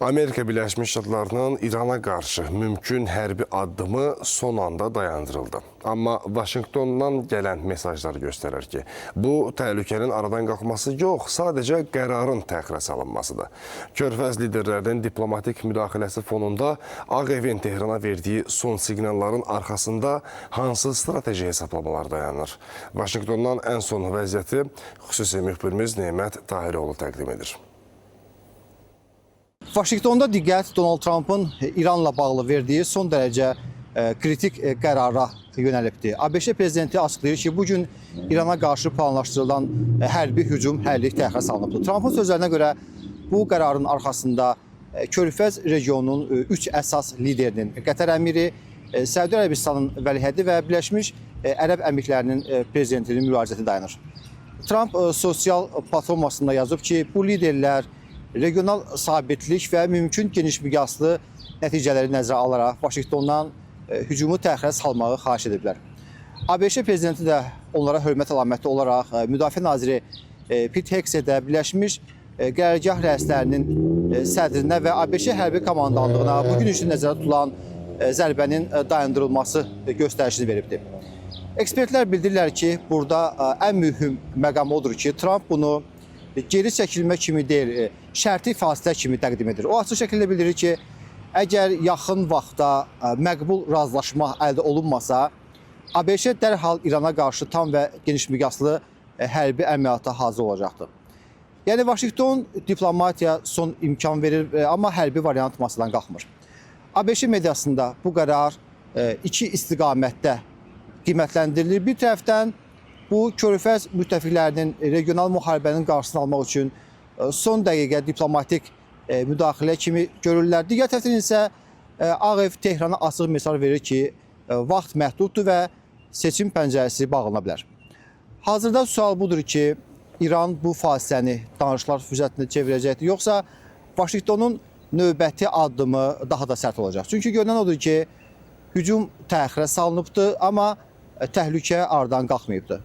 Amerika Birləşmiş Ştatlarının İrana qarşı mümkün hərbi addımı son anda dayandırıldı. Amma Vaşinqtondan gələn mesajlar göstərir ki, bu təhlükənin aradan qalxması yox, sadəcə qərarın təxirə salınmasıdır. Körfəz liderlərinin diplomatik müdaxiləsi fonunda Ağ Evin Tehrana verdiyi son siqnalların arxasında hansı strateji hesablamalar dayanır? Vaşinqtondan ən son vəziyyəti xüsusi müxbirimiz Nemət Tahiroğlu təqdim edir. Vaşinqtonda diqqət Donald Trumpın İranla bağlı verdiyi son dərəcə kritik qərara yönəlibdir. ABŞ prezidenti açıqlayır ki, bu gün İrana qarşı planlaşdırılan hərbi hücum hələlik təxirə salınıbdır. Trumpın sözlərinə görə bu qərarın arxasında Körfəz regionunun üç əsas liderinin, Qətər əmiri, Səudiyyə Ərəbistanının vəlihədi və Birləşmiş Ərəb Əmirliklərinin prezidentinin müraciəti dayanır. Trump sosial platformasında yazıb ki, bu liderlər regional sabitlik və mümkün geniş miqyaslı nəticələri nəzərə alaraq Vaşinqtondan hücumu təxirə salmağı xahiş ediblər. ABŞ prezidenti də onlara hörmət əlaməti olaraq Müdafiə naziri Pete Hegsethə, Birləşmiş Qərargah rəislərinin sədrinə və ABŞ hərbi komandanlığına bu gün üçün nəzərdə tutulan zərbənin dayandırılması göstərişini veribdir. Ekspertlər bildirirlər ki, burada ən mühüm məqam odur ki, Trump bunu geri çəkilmə kimi deyil, şərti fasilə kimi təqdim edir. O açıq şəkildə bildirir ki, əgər yaxın vaxtda məqbul razılaşma əldə olunmasa, ABŞ dərhal İrana qarşı tam və geniş miqyaslı hərbi əməliyyata hazır olacaqdır. Yəni Vaşinqton diplomatiya son imkan verir, amma hərbi variant masadan qalxmır. ABŞ mediasında bu qərar iki istiqamətdə qiymətləndirilir. Bir tərəfdən bu Körfəz müttəfiqlərinin regional müharibənin qarşısını almaq üçün son dəqiqə diplomatik müdaxilə kimi görürlər. Digər tərəfdən isə Ağ Ev Tehrana açıq mesaj verir ki, vaxt məhduddur və seçim pəncərəsi bağlana bilər. Hazırda sual budur ki, İran bu fasiləni danışıqlar fürsətinə çevirəcəkdir, yoxsa Vaşinqtonun növbəti addımı daha da sərt olacaq? Çünki görünən odur ki, hücum təxirə salınıbdır, amma təhlükə aradan qalxmayıbdır.